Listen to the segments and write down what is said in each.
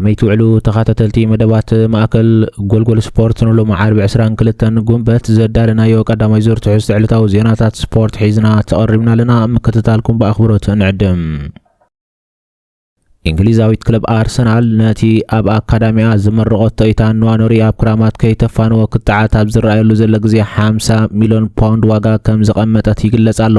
ናይ ትውዕሉ ተኸታተልቲ መደባት ማእከል ጎልጎል ስፖርት ንሎሚ ዓርቢ ዕስራን ክልተን ጉንበት ዘዳለናዮ ቀዳማይ ዙር ትሕዝቶ ዕለታዊ ዜናታት ስፖርት ሒዝና ተቐሪብና ኣለና። ምክትታልኩም ብኣኽብሮት ንዕድም። እንግሊዛዊት ክለብ ኣርሰናል ነቲ ኣብ ኣካዳሚኣ ዝመረቐቶ ኢታን ንዋኖሪ ኣብ ክራማት ከይተፋንዎ ክትዓት ኣብ ዝረኣየሉ ዘሎ ግዜ ሓምሳ ሚልዮን ፓውንድ ዋጋ ከም ዘቐመጠት ይግለጽ ኣሎ።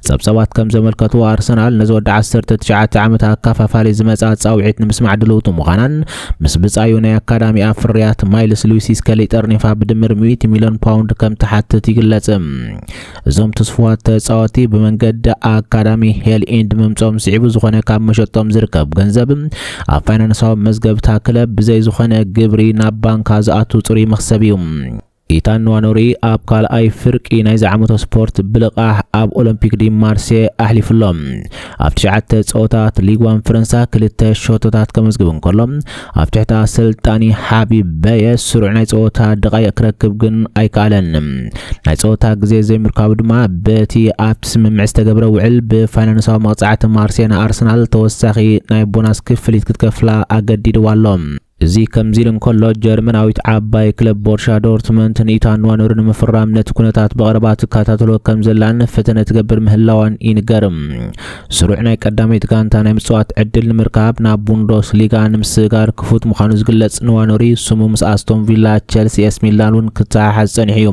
ጸብጻባት ከም ዘመልከቱ ኣርሰናል ነዚ ወዲ ዓሰርተ ትሽዓተ ዓመት ኣካፋፋሊ ዝመጽኣ ጻውዒት ንምስማዕ ድልውቲ ምዃናን ምስ ብጻዩ ናይ ኣካዳሚኣ ፍርያት ማይልስ ሉዊስ ስከሊ ጠርኒፋ ብድምር ሚእቲ ሚልዮን ፓውንድ ከም ትሓትት ይግለጽ። እዞም ትስፉዋት ተጻወቲ ብመንገዲ ኣካዳሚ ሄል ኢንድ ምምጾም ስዒቡ ዝኾነ ካብ መሸጦም ዝርከብ ገንዘብ ኣብ ፋይናንሳዊ መዝገብታ ክለብ ብዘይ ዝኾነ ግብሪ ናብ ባንካ ዝኣቱ ጽሩይ መኽሰብ እዩ። ኢታን ንዋኖሪ ኣብ ካልኣይ ፍርቂ ናይዚ ዓመቶ ስፖርት ብልቓሕ ኣብ ኦሎምፒክ ዲ ማርሴ ኣሕሊፉ ኣሎ። ኣብ ትሽዓተ ጸወታት ሊግ ዋን ፈረንሳ ክልተ ሸቶታት ከመዝግብ እንከሎ፣ ኣብ ትሕቲ ኣሰልጣኒ ሓቢብ በየ ስሩዕ ናይ ጸወታ ደቓይቕ ክረክብ ግን ኣይከኣለን። ናይ ጸወታ ግዜ ዘይምርካቡ ድማ በቲ ኣብቲ ስምምዕ ዝተገብረ ውዕል ብፋይናንሳዊ መቕጻዕቲ ማርሴ ንኣርሰናል ተወሳኺ ናይ ቦናስ ክፍሊት ክትከፍላ ኣገዲድዋ ኣሎ። እዚ ከምዚ ኢሉ እንከሎ፣ ጀርመናዊት ዓባይ ክለብ ቦርሻ ዶርትመንት ንኢታን ንዋኖሪ ንምፍራም ነቲ ኩነታት ብቐረባ ትከታተሎ ከም ዘላን ፈተነ ትገብር ምህላዋን ይንገር። ስሩዕ ናይ ቀዳመይቲ ጋንታ ናይ ምጽዋት ዕድል ንምርካብ ናብ ቡንዶስ ሊጋ ንምስግጋር ክፉት ምዃኑ ዝግለጽ ንዋኖሪ፣ ስሙ ምስ ኣስቶን ቪላ፣ ቸልሲ፣ ኤስ ሚላን እውን ክተሓሓዝ ጸኒሑ እዩ።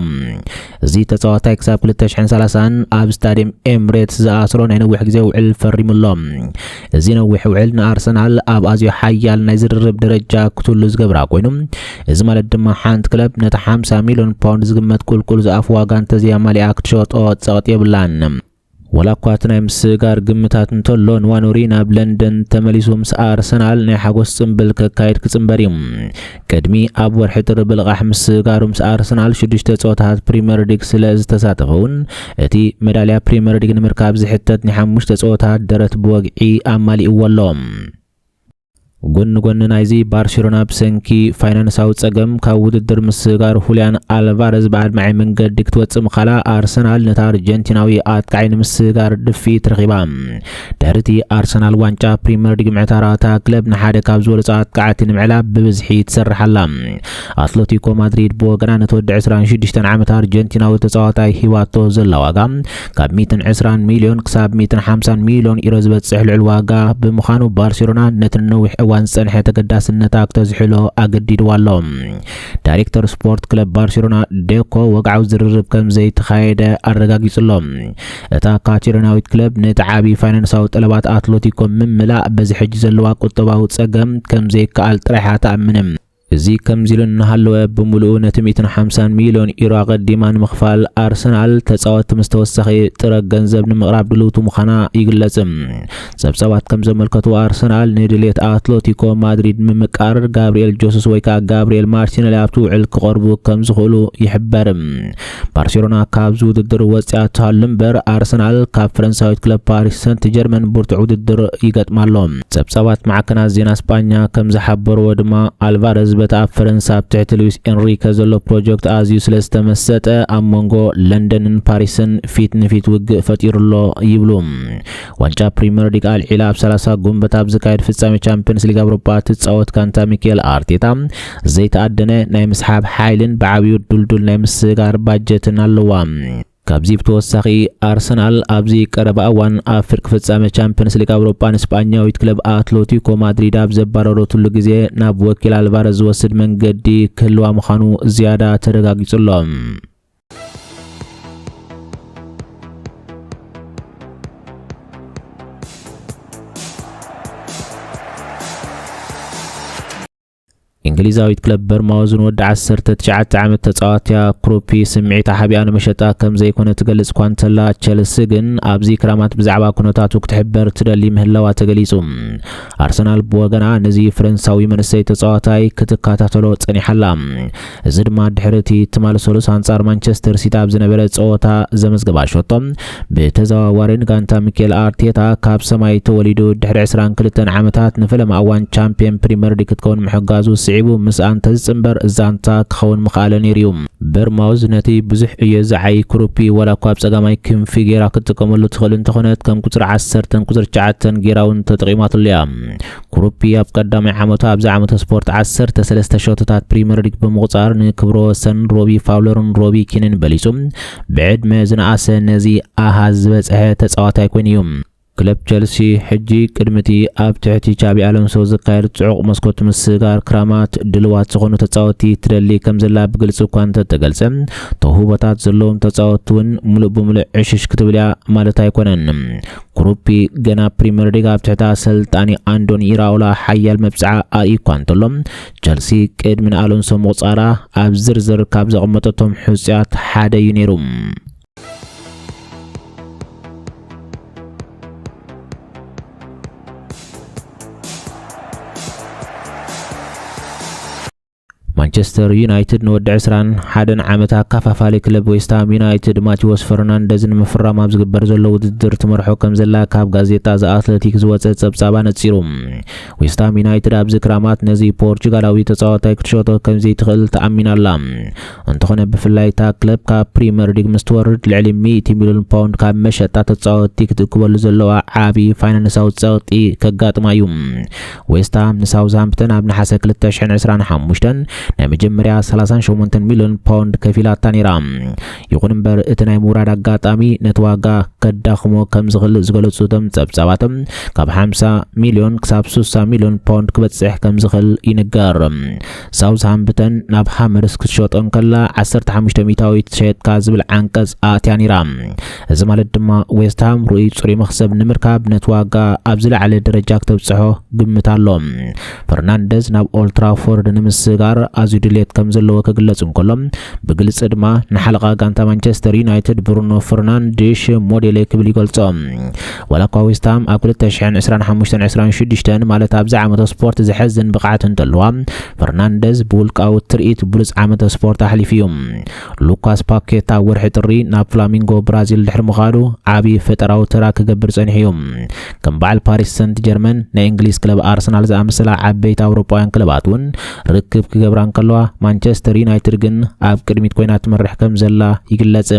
እዚ ተጻዋታይ ክሳብ ክልተ ሽሕን ሰላሳን ኣብ ስታድየም ኤምሬትስ ዝኣስሮ ናይ ነዊሕ ግዜ ውዕል ፈሪሙ ኣሎ። እዚ ነዊሕ ውዕል ንኣርሰናል ኣብ ኣዝዩ ሓያል ናይ ዝርርብ ደረጃ ክትህሉ ዝገብራ ኮይኑ፣ እዚ ማለት ድማ ሓንቲ ክለብ ነቲ ሓምሳ ሚልዮን ፓውንድ ዝግመት ቁልቁል ዝኣፉ ዋጋ እንተዘይኣማሊኣ ክትሸጦ ጸቕጢ የብላን። ወላ እኳ እቲ ናይ ምስግጋር ግምታት እንተሎ፣ ንዋኖሪ ናብ ለንደን ተመሊሱ ምስ ኣርሰናል ናይ ሓጎስ ጽምብል ከካይድ ክጽንበር እዩ። ቅድሚ ኣብ ወርሒ ጥሪ ብልቓሕ ምስግጋሩ ምስ ኣርሰናል ሽዱሽተ ጸወታት ፕሪምየር ሊግ ስለ ዝተሳተፈ እውን፣ እቲ መዳልያ ፕሪምየር ሊግ ንምርካብ ዝሕተት ናይ ሓሙሽተ ጸወታት ደረት ብወግዒ ኣማሊእዎ ኣሎ። ጎኒ ጎኒ ናይዚ፣ ባርሴሎና ብሰንኪ ፋይናንሳዊ ጸገም ካብ ውድድር ምስግጋር ሁልያን ኣልቫረዝ ብኣድማዒ መንገዲ ክትወጽእ ምኻላ፣ ኣርሰናል ነታ ኣርጀንቲናዊ ኣጥቃዒ ንምስግጋር ድፍኢት ረኺባ። ድሕሪ እቲ ኣርሰናል ዋንጫ ፕሪምየር ሊግ ምዕታራ፣ እታ ክለብ ንሓደ ካብ ዝበለጹ ኣጥቃዕቲ ንምዕላብ ብብዝሒ ትሰርሕ ኣላ። ኣትለቲኮ ማድሪድ ብወገና ነቲ ወዲ ዕስራን ሽዱሽተን ዓመት ኣርጀንቲናዊ ተጻዋታይ ሂባቶ ዘላ ዋጋ ካብ ሚእትን ዕስራን ሚልዮን ክሳብ ሚእትን ሓምሳን ሚልዮን ዩሮ ዝበጽሕ ልዑል ዋጋ ብምዃኑ፣ ባርሴሎና ነቲ ንነዊሕ እዋን ዝጸንሐ ተገዳስነታ ክተዝሕሎ ኣገዲድዋ ኣሎ። ዳይሬክተር ስፖርት ክለብ ባርሴሎና ዴኮ ወግዓዊ ዝርርብ ከም ዘይተኻየደ ኣረጋጊጹ ኣሎ። እታ ካቴሎናዊት ክለብ ነቲ ዓቢ ፋይናንሳዊ ጠለባት ኣትለቲኮ ምምላእ በዚ ሕጂ ዘለዋ ቁጠባዊ ጸገም ከም ዘይከኣል ጥራሕ እያ ትኣምን። እዚ ከምዚ ኢሉ እናሃለወ፣ ብምሉኡ ነቲ ሚእትን ሓምሳን ሚልዮን ዩሮ ኣቐዲማ ንምኽፋል ኣርሰናል ተጻወትቲ ምስ ተወሳኺ ጥረ ገንዘብ ንምቕራብ ድልውቲ ምዃና ይግለጽ። ጸብጻባት ከም ዘመልከቱ፣ ኣርሰናል ንድሌት ኣትለቲኮ ማድሪድ ንምቃር ጋብሪኤል ጆሱስ ወይ ከኣ ጋብሪኤል ማርቲኔሊ ኣብቲ ውዕል ክቐርቡ ከም ዝኽእሉ ይሕበር። ባርሴሎና ካብዚ ውድድር ወጺኣ ትሃሉ እምበር፣ ኣርሰናል ካብ ፈረንሳዊት ክለብ ፓሪስ ሰንት ጀርመን ብርቱዕ ውድድር ይገጥማ ኣሎ። ጸብጻባት ማዕከናት ዜና ስጳኛ ከም ዝሓበርዎ ድማ፣ ኣልቫረዝ በቲ ኣብ ፈረንሳ ኣብ ትሕቲ ሉዊስ ኤንሪከ ዘሎ ፕሮጀክት ኣዝዩ ስለ ዝተመሰጠ፣ ኣብ መንጎ ለንደንን ፓሪስን ፊት ንፊት ውግእ ፈጢሩ ኣሎ ይብሉ። ዋንጫ ፕሪምየር ሊግ ኣልዒላ ኣብ ሰላሳ ጉንበት ኣብ ዝካየድ ፍጻሜ ቻምፒየንስ ሊግ ኣውሮፓ ትጻወት ጋንታ ሚካኤል ኣርቴታ፣ ዘይተኣደነ ናይ ምስሓብ ሓይልን ብዓብዩ ድልዱል ናይ ምስግጋር ባጀትን ኣለዋ። ካብዚ ብተወሳኺ፣ ኣርሰናል ኣብዚ ቀረባ እዋን ኣብ ፍርቂ ፍጻመ ቻምፒየንስ ሊግ ኣውሮፓ ንስጳኛዊት ክለብ ኣትሌቲኮ ማድሪድ ኣብ ዘባረረትሉ ግዜ ናብ ወኪል ኣልቫረዝ ዝወስድ መንገዲ ክህልዋ ምዃኑ ዝያዳ ተረጋጊጹ ኣሎ። እንግሊዛዊት ክለብ በርማውዝ ንወዲ ዓሰርተ ትሽዓተ ዓመት ተጻዋትያ ክሩፒ ስምዒታ ሓቢኣ ንመሸጣ ከም ዘይኮነ ትገልጽ እኳ እንተላ፣ ቸልሲ ግን ኣብዚ ክራማት ብዛዕባ ኩነታቱ ክትሕበር ትደሊ ምህላዋ ተገሊጹ። ኣርሰናል ብወገና ነዚ ፈረንሳዊ መንእሰይ ተጻዋታይ ክትከታተሎ ጸኒሓ ኣላ። እዚ ድማ ድሕሪ እቲ ትማሊ ሰሉስ ኣንጻር ማንቸስተር ሲቲ ኣብ ዝነበረ ጸወታ ዘመዝገባ ሸቶ፣ ብተዘዋዋሪ ንጋንታ ሚኬል ኣርቴታ ካብ ሰማይ ተወሊዱ ድሕሪ ዕስራን ክልተን ዓመታት ንፈለማ እዋን ቻምፒየን ፕሪምየር ሊግ ክትከውን ምሕጋዙ ስዒቡ፣ ምስኣ እንተዝጽንበር ዛንታ ክኸውን ምኽኣለ ነይሩ እዩ። በርማውዝ ነቲ ብዙሕ ዕዮ ዝዓዪ ክሩፒ ዋላ እኳ ኣብ ጸጋማይ ክንፊ ጌራ ክትጥቀመሉ ትኽእል እንተኾነት፣ ከም ቁጽሪ ዓሰርተን ቁጽሪ ትሽዓተን ጌራ እውን ተጠቒማትሉ እያ። ክሩፒ ኣብ ቀዳማይ ዓመቱ ኣብዚ ዓመተ ስፖርት ዓሰርተ ሰለስተ ሸቶታት ፕሪምየር ሊግ ብምቑጻር ንክብረ ወሰን ሮቢ ፋውለርን ሮቢ ኪንን በሊጹ። ብዕድመ ዝነኣሰ ነዚ ኣሃዝ ዝበጽሐ ተጻዋታይ ኮይኑ እዩ። ክለብ ቸልሲ ሕጂ ቅድሚ እቲ ኣብ ትሕቲ ቻቢ ኣሎንሶ ዝካየድ ጽዑቕ መስኮት ምስጋር ክራማት ድልዋት ዝኾኑ ተጻወትቲ ትደሊ ከም ዘላ ብግልጺ እኳ እንተተገልጸ፣ ተውህቦታት ዘለዎም ተጻወትቲ እውን ምሉእ ብምሉእ ዕሽሽ ክትብል እያ ማለት ኣይኮነን። ክሩፒ ገና ፕሪምየር ሊግ ኣብ ትሕቲ ኣሰልጣኒ ኣንዶኒ ኢራኦላ ሓያል መብጽዓ ኣርእዩ እኳ እንተሎ፣ ቸልሲ ቅድሚ ንኣሎንሶ ምቑጻራ ኣብ ዝርዝር ካብ ዘቐመጠቶም ሕጹያት ሓደ እዩ ነይሩ። ማንቸስተር ዩናይትድ ንወዲ ዕስራን ሓደን ዓመት ኣካፋፋሊ ክለብ ዌስትሃም ዩናይትድ ማቴዎስ ፈርናንደዝ ንምፍራም ኣብ ዝግበር ዘሎ ውድድር ትመርሖ ከም ዘላ ካብ ጋዜጣ ዘ ኣትለቲክ ዝወጸ ጸብጻብ ኣነጺሩ። ዌስትሃም ዩናይትድ ኣብዚ ክራማት ነዚ ፖርቹጋላዊ ተጻዋታይ ክትሸጦ ከም ዘይትኽእል ተኣሚና ኣላ። እንተኾነ ብፍላይ እታ ክለብ ካብ ፕሪምየር ሊግ ምስ ትወርድ ልዕሊ ሚእቲ ሚልዮን ፓውንድ ካብ መሸጣ ተጻወትቲ ክትእክበሉ ዘለዋ ዓቢ ፋይናንሳዊ ጸቕጢ ከጋጥማ እዩ። ዌስትሃም ንሳውዝሃምፕተን ኣብ ነሓሰ ክልተ ሽሕን ዕስራን ሓሙሽተን ናይ መጀመርያ ሰላሳን ሸሞንተን ሚልዮን ፓውንድ ከፊላታ ነይራ። ይኹን እምበር እቲ ናይ ምውራድ ኣጋጣሚ ነቲ ዋጋ ከዳኽሞ ከም ዝኽእል ዝገለጹ እቶም ጸብጻባት፣ ካብ ሓምሳ ሚልዮን ክሳብ ስሳ ሚልዮን ፓውንድ ክበጽሕ ከም ዝኽእል ይንገር። ሳውዝሃምፕተን ናብ ሃመርስ ክትሸጦ እንከላ ዓሰርተ ሓሙሽተ ሚእታዊት ሸየጥካ ዝብል ዓንቀጽ ኣትያ ነይራ። እዚ ማለት ድማ ዌስትሃም ርኡይ ጽሩይ መኽሰብ ንምርካብ ነቲ ዋጋ ኣብ ዝለዓለ ደረጃ ክተብጽሖ ግምት ኣሎ። ፈርናንደዝ ናብ ኦልትራፎርድ ንምስጋር ኣዝዩ ድሌት ከም ዘለዎ ክግለጽ እንከሎ፣ ብግልጺ ድማ ንሓለቓ ጋንታ ማንቸስተር ዩናይትድ ብሩኖ ፈርናንዴሽ ሞዴለይ ክብል ይገልጾ። ዋላ እኳ ዌስትሃም ኣብ ክልተ ሽሕን ዕስራን ሓሙሽተን ዕስራን ሽዱሽተን ማለት ኣብዚ ዓመተ ስፖርት ዘሐዝን ብቕዓት እንተለዋ፣ ፈርናንደዝ ብውልቃዊ ትርኢት ብሉጽ ዓመተ ስፖርት ኣሕሊፉ እዩ። ሉካስ ፓኬታ ወርሒ ጥሪ ናብ ፍላሚንጎ ብራዚል ድሕሪ ምኻዱ ዓቢ ፈጠራዊ ተራ ክገብር ጸኒሑ እዩ። ከም በዓል ፓሪስ ሰንት ጀርመን፣ ናይ እንግሊዝ ክለብ ኣርሰናል ዝኣመሰላ ዓበይቲ ኣውሮጳውያን ክለባት እውን ርክብ ክገብራ እንከለዋ፣ ማንቸስተር ዩናይትድ ግን ኣብ ቅድሚት ኮይና ትመርሕ ከም ዘላ ይግለጽ።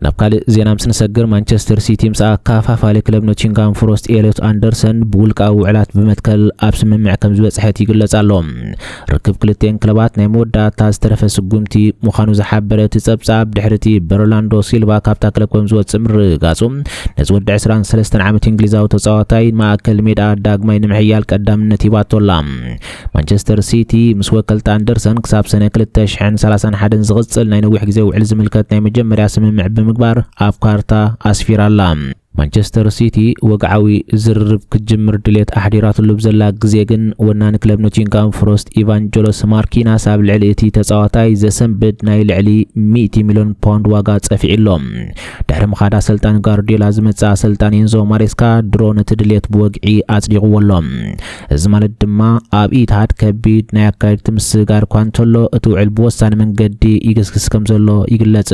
ናብ ካልእ ዜና ምስ ንሰግር፣ ማንቸስተር ሲቲ ምስ ኣካፋፋሊ ክለብ ኖቲንግሃም ፎረስት ኤልዮት ኣንደርሰን ብውልቃዊ ውዕላት ብመትከል ኣብ ስምምዕ ከም ዝበጽሐት ይግለጽ ኣሎ። ርክብ ክልቲኤን ክለባት ናይ መወዳእታ ዝተረፈ ስጉምቲ ምዃኑ ዝሓበረ እቲ ጸብጻብ፣ ድሕሪ እቲ በርላንዶ ሲልቫ ካብታ ክለብ ከም ዝወጽእ ምርግጋጹ፣ ነዚ ወዲ ዕስራን ሰለስተን ዓመት እንግሊዛዊ ተጻዋታይ ማእከል ሜዳ ዳግማይ ንምሕያል ቀዳምነት ሂባቶ ኣላ። ማንቸስተር ሲቲ ምስ ወከልቲ ኣንደርሰን ክሳብ ሰነ ክልተ ሽሕን ሰላሳን ሓደን ዝቕጽል ናይ ነዊሕ ግዜ ውዕል ዝምልከት ናይ መጀመርያ ስምምዕ ብምግባር ኣብ ካርታ ኣስፊራ ኣላ። ማንቸስተር ሲቲ ወግዓዊ ዝርርብ ክትጅምር ድሌት ኣሕዲራትሉ ብዘላ ግዜ ግን፣ ወናኒ ክለብ ኖቲንግሃም ፎረስት ኢቫንጀሎስ ማርኪናስ ኣብ ልዕሊ እቲ ተጻዋታይ ዘሰንብድ ናይ ልዕሊ ሚእቲ ሚልዮን ፓውንድ ዋጋ ጸፊዑ ኣሎ። ድሕሪ ምኻድ ኣሰልጣኒ ጋርዲዮላ ዝመጽእ ኣሰልጣኒ ኤንዞ ማሬስካ ድሮ ነቲ ድሌት ብወግዒ ኣጽዲቕዎ ኣሎ። እዚ ማለት ድማ ኣብ ኢትሃድ ከቢድ ናይ ኣካየድቲ ምስግጋር እኳ እንተሎ፣ እቲ ውዕል ብወሳኒ መንገዲ ይግስግስ ከም ዘሎ ይግለጽ።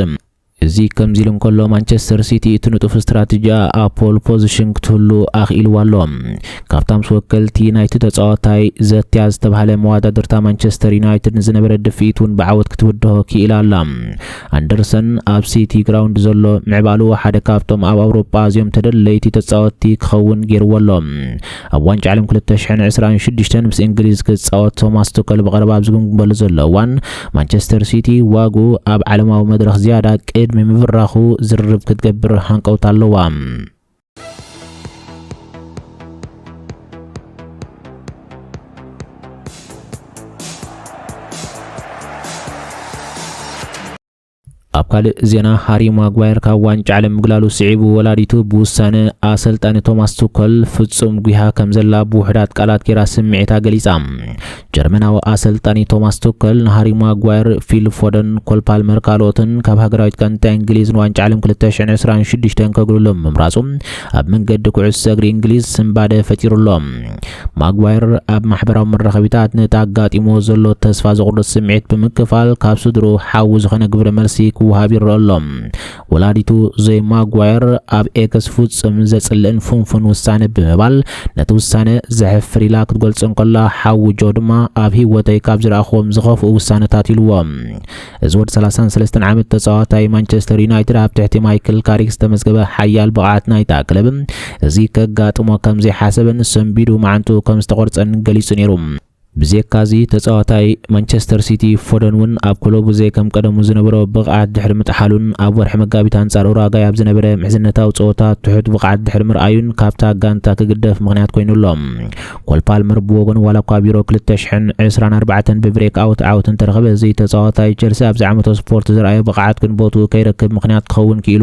እዚ ከምዚ ኢሉ እንከሎ፣ ማንቸስተር ሲቲ እቲ ንጡፍ ስትራተጂኣ ኣብ ፖል ፖዚሽን ክትህሉ ኣኽኢልዋ ኣሎ። ካብታ ምስ ወከልቲ ናይቲ ተጻዋታይ ዘትያ ዝተባህለ መወዳድርታ ማንቸስተር ዩናይትድ ንዝነበረ ድፍኢት እውን ብዓወት ክትብድሆ ክኢላ ኣላ። ኣንደርሰን ኣብ ሲቲ ግራውንድ ዘሎ ምዕባሉ ሓደ ካብቶም ኣብ ኣውሮጳ ኣዝዮም ተደለይቲ ተጻወትቲ ክኸውን ገይርዎ ኣሎ። ኣብ ዋንጫ ዓለም ክልተ ሽሕን ዕስራን ሽዱሽተን ምስ እንግሊዝ ክጻወት ቶማስ ቱከል ብቐረባ ኣብ ዝግምግመሉ ዘሎ እዋን፣ ማንቸስተር ሲቲ ዋግኡ ኣብ ዓለማዊ መድረኽ ዝያዳ ቅድሚ ምብራኹ ዝርርብ ክትገብር ሃንቀውታ ኣለዋ። ኣብ ካልእ ዜና፣ ሃሪ ማጓየር ካብ ዋንጫ ዓለም ምግላሉ ስዒቡ፣ ወላዲቱ ብውሳነ ኣሰልጣኒ ቶማስ ቱከል ፍጹም ጒሃ ከም ዘላ ብውሑዳት ቃላት ጌራ ስምዒታ ገሊጻ። ጀርመናዊ ኣሰልጣኒ ቶማስ ቱከል ንሃሪ ማጓየር፣ ፊል ፎደን፣ ኮል ፓልመር ካልኦትን ካብ ሃገራዊት ጋንታ እንግሊዝ ንዋንጫ ዓለም ክልተ ሽሕን ዕስራን ሽዱሽተን ከግልሎም ምምራጹ፣ ኣብ መንገዲ ኩዕሶ እግሪ እንግሊዝ ስንባደ ፈጢሩ ኣሎ። ማጓየር ኣብ ማሕበራዊ መራኸቢታት ነቲ ኣጋጢምዎ ዘሎ ተስፋ ዘቑርጽ ስምዒት ብምክፋል፣ ካብ ስድርኡ ሓው ዝኾነ ግብረ መልሲ ክወሃብ ኣብ ይረአ ኣሎ። ወላዲቱ ዞይ ማጓየር ኣብ ኤክስ ፍጹም ዘጽልእን ፍንፉን ውሳነ ብምባል ነቲ ውሳነ ዘሕፍር ኢላ ክትገልጾ እንከላ፣ ሓዉ ጆ ድማ ኣብ ህይወተይ ካብ ዝረኣኹዎም ዝኸፍኡ ውሳነታት ኢልዎ። እዚ ወዲ ሰላሳን ሰለስተን ዓመት ተጻዋታይ ማንቸስተር ዩናይትድ ኣብ ትሕቲ ማይክል ካሪክ ዝተመዝገበ ሓያል ብቕዓት ናይታ ክለብ፣ እዚ ከጋጥሞ ከም ዘይሓሰበን ሰንቢዱ መዓንጥኡ ከም ዝተቖርጸን ገሊጹ ነይሩ። ብዘየካዚ ተጻዋታይ ማንቸስተር ሲቲ ፎደን እውን ኣብ ክለቡ ዘይከም ቀደሙ ዝነበሮ ብቕዓት ድሕሪ ምጥሓሉን ኣብ ወርሒ መጋቢት ኣንጻር ኡራጋይ ኣብ ዝነበረ ምሕዝነታዊ ጸወታ ትሑት ብቕዓት ድሕሪ ምርኣዩን ካብታ ጋንታ ክግደፍ ምኽንያት ኮይኑ ኣሎ። ኮል ፓልመር ብወገኑ ዋላ እኳ ቢሮ ክልተ ሽሕን ዕስራን ኣርባዕተን ብብሬክ ኣውት ዓወት እንተረኸበ፣ እዚ ተጻዋታይ ቸልሲ ኣብዚ ዓመተ ስፖርት ዝረኣዮ ብቕዓት ግን ቦትኡ ከይረክብ ምኽንያት ክኸውን ክኢሉ።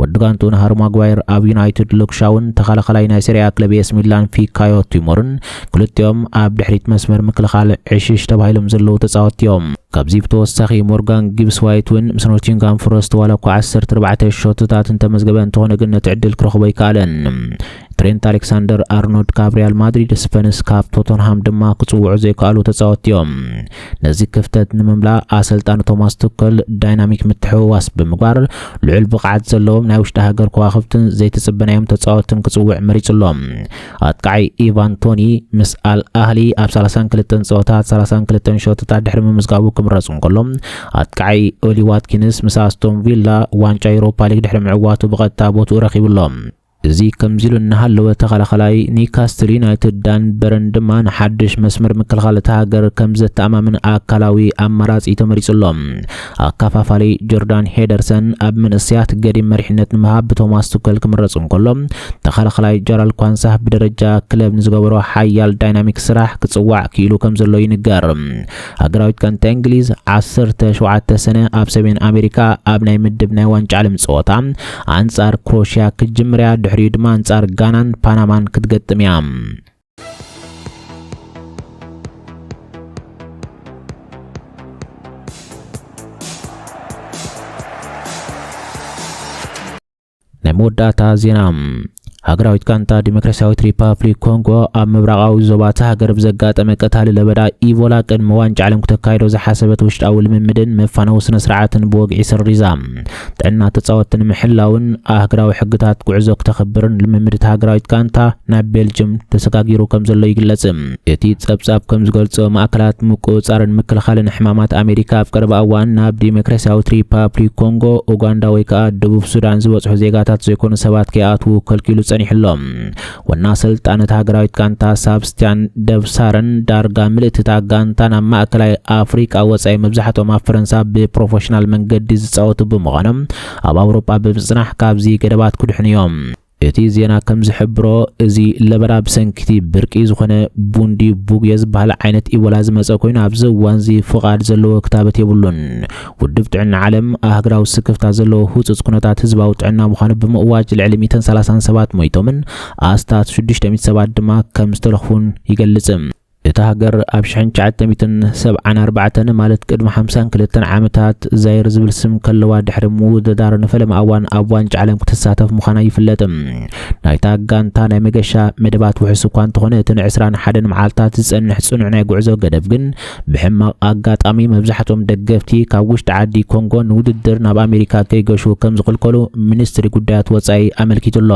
ወዲ ጋንትኡ ሃሪ ማጓየር ኣብ ዩናይትድ ሉክሻውን ተኸላኸላይ ናይ ሴሪያ ክለብ ኤስ ሚላን ፊካዮ ቲሞርን ክልቲኦም ኣብ ድሕሪት መስመር ምክልኻል ዕሽሽ ተባሂሎም ዘለዉ ተጻወትቲ እዮም። ካብዚ ብተወሳኺ ሞርጋን ጊብስ ዋይት እውን ምስ ኖቲንጋም ፎረስት ዋላ እኳ ዓሰርተ ኣርባዕተ ሾትታት እንተመዝገበ እንተኾነ ግን ነቲ ዕድል ክረኽቦ ኣይከኣለን። ትሬንት ኣሌክሳንደር ኣርኖልድ ካብ ሪያል ማድሪድ፣ ስፐንስ ካብ ቶተንሃም ድማ ክጽውዑ ዘይከኣሉ ተጻወትቲ እዮም። ነዚ ክፍተት ንምምላእ ኣሰልጣኒ ቶማስ ቱከል ዳይናሚክ ምትሕውዋስ ብምግባር ልዑል ብቕዓት ዘለዎም ናይ ውሽጢ ሃገር ከዋኽብትን ዘይተጽበናዮም ተጻወትን ክጽውዕ መሪጹ ኣሎ። ኣጥቃዓይ ኢቫን ቶኒ ምስ ኣል ኣህሊ ኣብ ሰላሳን ክልተን ጸወታት ሰላሳን ክልተን ሾትታት ድሕሪ ምምዝጋቡ ክምረጽ እንከሎ፣ ኣጥቃዓይ ኦሊ ዋትኪንስ ምስ ኣስቶን ቪላ ዋንጫ ዩሮፓ ሊግ ድሕሪ ምዕዋቱ ብቐጥታ ቦትኡ ረኺቡ ኣሎ። እዚ ከምዚ ኢሉ እናሃለወ፣ ተኸላኸላይ ኒውካስትል ዩናይትድ ዳን በረን ድማ ንሓድሽ መስመር ምክልኻል እታ ሃገር ከም ዘተኣማምን ኣካላዊ ኣማራጺ ተመሪጹ ኣሎ። ኣካፋፋሊ ጆርዳን ሄደርሰን ኣብ መንእሰያት ገዲም መሪሕነት ንምሃብ ብቶማስ ቱከል ክምረጽ እንከሎ፣ ተኸላኸላይ ጀራልድ ኳንሳህ ብደረጃ ክለብ ንዝገበሮ ሓያል ዳይናሚክ ስራሕ ክጽዋዕ ክኢሉ ከም ዘሎ ይንገር። ሃገራዊት ጋንታ እንግሊዝ ዓሰርተ ሸውዓተ ሰነ ኣብ ሰሜን ኣሜሪካ ኣብ ናይ ምድብ ናይ ዋንጫ ዓለም ጸወታ ኣንጻር ክሮሽያ ክትጅምር እያ። ድሕሪኡ ድማ ኣንጻር ጋናን ፓናማን ክትገጥም እያ። ናይ መወዳእታ ዜና። ሃገራዊት ጋንታ ዲሞክራሲያዊት ሪፓብሊክ ኮንጎ ኣብ ምብራቓዊ ዞባ እታ ሃገር ብዘጋጠመ ቀታሊ ለበዳ ኢቦላ ቅድሚ ዋንጫ ዓለም ክተካይዶ ዝሓሰበት ውሽጣዊ ልምምድን መፋነዊ ስነ ስርዓትን ብወግዒ ሰሪዛ። ጥዕና ተጻወትቲ ንምሕላውን ኣህጉራዊ ሕግታት ጉዕዞ ክተኽብርን ልምምድ እታ ሃገራዊት ጋንታ ናብ ቤልጅም ተሰጋጊሩ ከም ዘሎ ይግለጽ። እቲ ጸብጻብ ከም ዝገልጾ፣ ማእከላት ምቁጽጻርን ምክልኻልን ሕማማት ኣሜሪካ ኣብ ቀረባ እዋን ናብ ዲሞክራሲያዊት ሪፓብሊክ ኮንጎ፣ ኡጋንዳ ወይ ከኣ ደቡብ ሱዳን ዝበጽሑ ዜጋታት ዘይኮኑ ሰባት ከይኣትዉ ከልኪሉ ጸኒሑ ኣሎ። ዋና ኣሰልጣኒ እታ ሃገራዊት ጋንታ ሳብስቲያን ደብሳርን ዳርጋ ምልእቲ እታ ጋንታ ናብ ማእከላይ ኣፍሪቃ ወጻኢ፣ መብዛሕትኦም ኣብ ፈረንሳ ብፕሮፌሽናል መንገዲ ዝጻወቱ ብምዃኖም፣ ኣብ ኣውሮጳ ብምጽናሕ ካብዚ ገደባት ክድሕኑ እዮም። እቲ ዜና ከም ዝሕብሮ፣ እዚ ለበዳ ብሰንኪ እቲ ብርቂ ዝኾነ ቡንዲ ቡግዮ ዝበሃል ዓይነት ኢቦላ ዝመጸ ኮይኑ፣ ኣብዚ እዋንዚ ፍቓድ ዘለዎ ክታበት የብሉን። ውድብ ጥዕና ዓለም፣ ኣህጉራዊ ስክፍታ ዘለዎ ህጹጽ ኩነታት ህዝባዊ ጥዕና ምዃኑ ብምእዋጅ፣ ልዕሊ ሚእትን ሰላሳን ሰባት ሞይቶምን ኣስታት ሽዱሽተ ሚእቲ ሰባት ድማ ከም ዝተለኽፉን ይገልጽ። እታ ሃገር ኣብ ሽሕን ትሽዓተ ሚእትን ሰብዓን ኣርባዕተን፣ ማለት ቅድሚ ሓምሳን ክልተን ዓመታት፣ ዛይር ዝብል ስም ከለዋ፣ ድሕሪ ምውድዳር ንፈለማ እዋን ኣብ ዋንጫ ዓለም ክትሳተፍ ምዃና ይፍለጥ። ናይታ ጋንታ ናይ መገሻ መደባት ውሑስ እኳ እንተኾነ፣ እቲ ንዕስራን ሓደን መዓልታት ዝጸንሕ ጽኑዕ ናይ ጉዕዞ ገደብ ግን፣ ብሕማቕ ኣጋጣሚ መብዛሕትኦም ደገፍቲ ካብ ውሽጢ ዓዲ ኮንጎ ንውድድር ናብ ኣሜሪካ ከይገሹ ከም ዝኽልከሉ ሚኒስትሪ ጉዳያት ወጻኢ ኣመልኪቱ ኣሎ።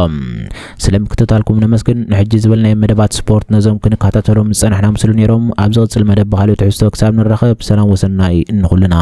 ስለ ምክትታልኩም ነመስግን። ንሕጂ ዝበልናዮ መደባት ስፖርት ነዞም ክንከታተሎም ዝጸናሕና ምስሉ ነይሮም። ኣብ ዝቕጽል መደብ ብኻልእ ትሕዝቶ ክሳብ ንራኸብ፣ ሰላም ወሰናይ ንኹልና።